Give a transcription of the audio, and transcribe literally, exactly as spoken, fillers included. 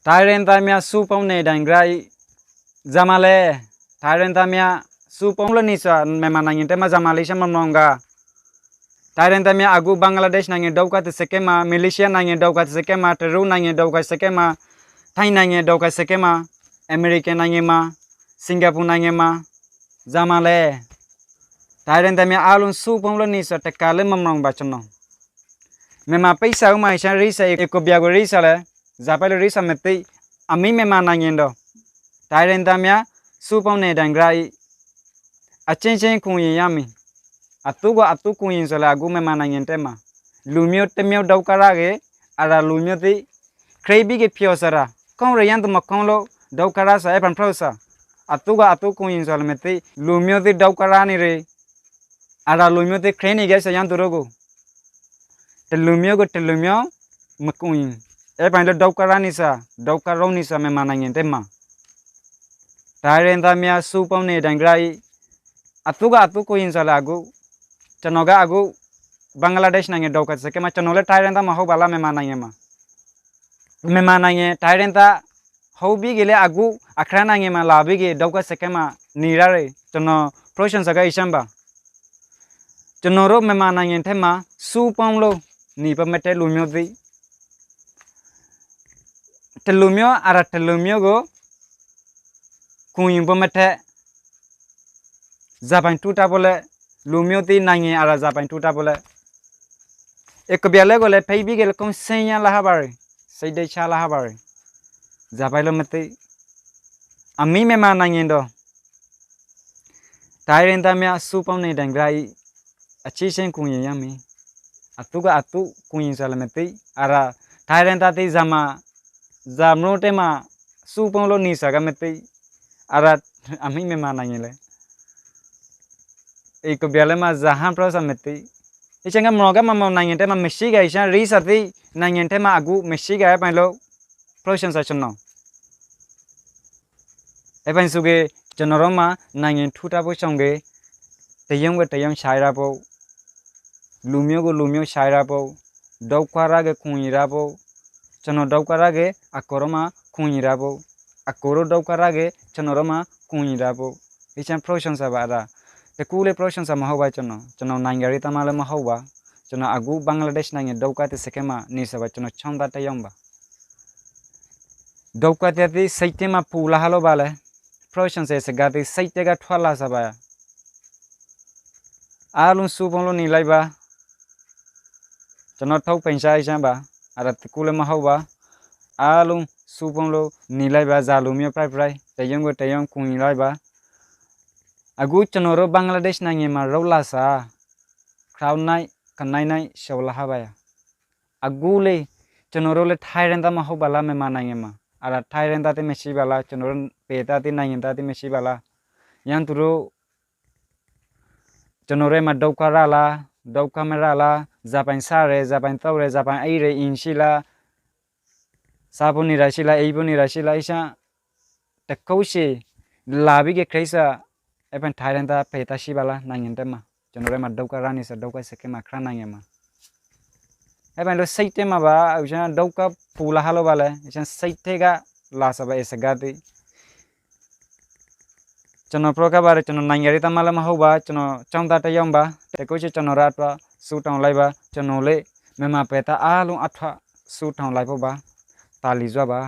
တိုင်းရင်းသားများ စုပေါင်းနေထိုင်ကြ၏. ဇာမလဲ, တိုင်းရင်းသားများ စုပေါင်းလၢနံၣ်စွာ မြန်မာနိုင်ငံထဲမှာ ဇာမလေးရှားမမောင်က တိုင်းရင်းသားများ အခု ဘင်္ဂလားဒေ့ရှ်နိုင်ငံ ဒုက္ခသည်စခန်းမှာ, မလေးရှားနိုင်ငံ ဒုက္ခသည်စခန်းမှာ, တရုတ်နိုင်ငံ ဒုက္ခသည်စခန်းမှာ, ထိုင်းနိုင်ငံ ဒုက္ခသည်စခန်းမှာ, အမေရိကန်နိုင်ငံမှာ, စင်္ကာပူနိုင်ငံမှာ, ဇာမလဲ, တိုင်းရင်းသားများ အားလုံး စုပေါင်းလၢနံၣ်စွာ တကလၢမမောင်ပါကျွန်တော်. မြန်မာပိတ်စာအုပ်မှာ အရှမ်းရေးစာ အီကိုဘျာကိုရေးစာလဲ, ဇာပိုက်လို့ရေးစာမသိ, အမီးမြန်မာနိုင်ငံတော်, တိုင်းရင်းသားများ စုပေါင်းနေထိုင်ကြ၏. အချင်းချင်းကူညီရမည်. အသူကအသူကူညီစွာလဲ အခုမြန်မာနိုင်ငံထဲမှာ, လူမျိုးတစ်မျိုးဒုက္ခရခဲ့, အရာလူမျိုးသစ်, ခရစ်ဘီကဖျော်စရာ, ကောင်းရရန်သူမကောင်းလို့ ဒုက္ခရစာ အဲဖန်ဖျော်စာ, အသူကအသူကူညီစွာလဲမသိ, လူမျိုးသစ်ဒုက္ခရနေရ အရာလူမျိုးသစ် ခရစ်နေခဲ့စရန်သူတို့ကို, တစ်လူမျိုးကိုတစ်လူမျိုး မကူညီ, အဲဖန်လို့ ဒုက္ခရနေစာ, ဒုက္ခရောနေစာ မြန်မာနိုင်ငံထဲမှာ, တိုင်းရင်းသားများ စုပေါင်းနေထိုင်ကြ၏. အသူကအသူကူညီစွာလဲ အခု, ကျွန်တော်က အခု ဘင်္ဂလားဒေ့ရှ်နိုင်ငံ ဒုက္ခသည်စခန်းမှာ, ကျွန်တော်လည်း တိုင်းရင်းသားမဟုတ်ပါလား မြန်မာနိုင်ငံမှာ. မြန်မာနိုင်ငံ တိုင်းရင်းသား ဟုတ်ပြီးကလဲ အခု အခရမ်းနိုင်ငံမှာ လာပြီးက ဒုက္ခသည်စခန်းမှာ နေရတယ်. ကျွန်တော် ပြောချင်စကား အရှမ်းပါ. ကျွန်တော်တို့ မြန်မာနိုင်ငံထဲမှာ စုပေါင်းလို့ နေဖို့မထက် လူမျိုးသစ်, တစ်လူမျိုး အရာတစ်လူမျိုးကို ကူညီဖို့မထက် ဇာပိုင်ထူထပ်ဖို့လဲ, လူမျိုးသစ်နိုင်ငံ အရာဇာပိုင်ထူထပ်ဖို့လဲ, အဲကဘျာလဲကိုလဲ ဖဲဘီကလဲ ကုန်းဆင်းရလာဟပါရယ်, စိတ်ဓာတ်ချလာဟပါရယ်, ဇာပိုင်လို့မသိ, အမီးမြန်မာနိုင်ငံတော်, တိုင်းရင်းသားများ စုပေါင်းနေထိုင်ကြ၏. အချင်းချင်းကူညီရမည်. အသူကအသူကူညီစွာလဲမသိ, အရာ တိုင်းရင်းသားသစ် ဇာမ ဇာမရိုးထဲမှာ စုပေါင်းလို့နေစရာမသိ, အရာ အမီးမြန်မာနိုင်ငံလဲ, အဲကဘျာလဲမှာ ဇာဟန်ပြောစရာမသိ. အချင်းက မနော်က မမောင်နိုင်ငံထဲမှာ မရှိက အရှမ်းရေးစာသစ် နိုင်ငံထဲမှာ အခုမရှိက အဲဖန်လို့ ပြောချင်စရာ ကျွန်တော်. အဲဖန်ဆိုက ကျွန်တော်တို့မှာ နိုင်ငံထူထပ်ဖို့ ရှောင်က တစ်ရုံးကိုတစ်ရုံး ရှာရဖို့, လူမျိုးကိုလူမျိုး ရှာရဖို့, ဒုက္ခရက ကူညီရဖို့, ကျွန်တော် ဒုက္ခရက အကိုတို့မှာ ကူညီရဖို့, အကိုတို့ ဒုက္ခရက ကျွန်တော်တို့မှာ ကူညီရဖို့, အရှမ်း ပြောချင်စရာပါ အရာ. တစ်ခုလည်း ပြောချင်စရာမဟုတ်ပါ ကျွန်တော်. ကျွန်တော် နိုင်ငံရေးသမားလည်းမဟုတ်ပါ. ကျွန်တော် အခု ဘင်္ဂလားဒေ့ရှ်နိုင်ငံ ဒုက္ခသည်စခန်းမှာ နေစရာပါ. ကျွန်တော် ကျောင်းသားတစ်ယောက်ပါ. ဒုက္ခသည်သစ် စိတ်ထဲမှာ ပူလာဟလို့ပါလဲ. ပြောချင်စရာစကားသစ် စိတ်ထဲက ထွက်လာစရာပါ. အားလုံး စုပေါင်းလို့ နေလိုက်ပါ. ကျွန်တော် ထုတ်ပြန်ချက် အရှမ်းပါ. အဲ့ဒါ တစ်ခုလည်း မဟုတ်ပါ. အားလုံး စုပေါင်းလို့ နေလိုက်ပါ. ဇာလူမျိုး ပြိုင်ပြိုင် တစ်ရုံးကို တစ်ရုံး ကူညီလိုက်ပါ. အခု ကျွန်တော်တို့ ဘင်္ဂလားဒေ့ရှ်နိုင်ငံမှာ ရောက်လာစရာ ခြောက်နှစ် ခုနှစ်နှစ် ရှိလာဟပါရယ်. အခုလေ ကျွန်တော်တို့လည်း ထိုင်းရင်းသား မဟုတ်ပါလား မြန်မာနိုင်ငံမှာ. အဲ့ဒါ ထိုင်းရင်းသားသစ် မရှိပါလား. ကျွန်တော်တို့ ပယ်သားသစ် နိုင်ငံသားသစ် မရှိပါလား. ယင်းသူတို့ ကျွန်တော်တို့မှာ ဒုက္ခရလား, ဒုက္ခမရလား, ဇာပိုင်စားရယ်, ဇာပိုင်သောက်ရယ်, ဇာပိုင်အိပ်ရယ်, အိမ်ရှိလား, စားဖို့နေရာရှိလား, အိပ်ဖို့နေရာရှိလား, အရှမ်း တစ်ခုရှိ လာပြီးက ခရစ်စ အဲ့ဖန် ထိုင်းရင်းသား ပယ်သားရှိပါလား နိုင်ငံထဲမှာ. ကျွန်တော်တို့မှာ ဒုက္ခရနေစ ဒုက္ခစခန်းမှာ ခရနိုင်ငံမှာ. အဲ့ဖန်လို့ စိတ်ထဲမှာပါ, အရှမ်း ဒုက္ခပူလာဟလို့ပါလဲ, အရှမ်း စိတ်ထဲက လာစပါ အဲ့စကားသစ်. ကျွန်တော် ပြောခဲ့ပါတယ်, ကျွန်တော် နိုင်ငံရေးသမားလည်း မဟုတ်ပါ, ကျွန်တော် ကျောင်းသားတစ်ယောက်ပါ. တစ်ခုရှိ ကျွန်တော်တို့အတွက် ဆုတောင်းလိုက်ပါ. ကျွန်တော်လည်း မြန်မာပယ်သားအားလုံးအတွက် ဆုတောင်းလိုက်ဖို့ပါ. တာလီစွာပါ.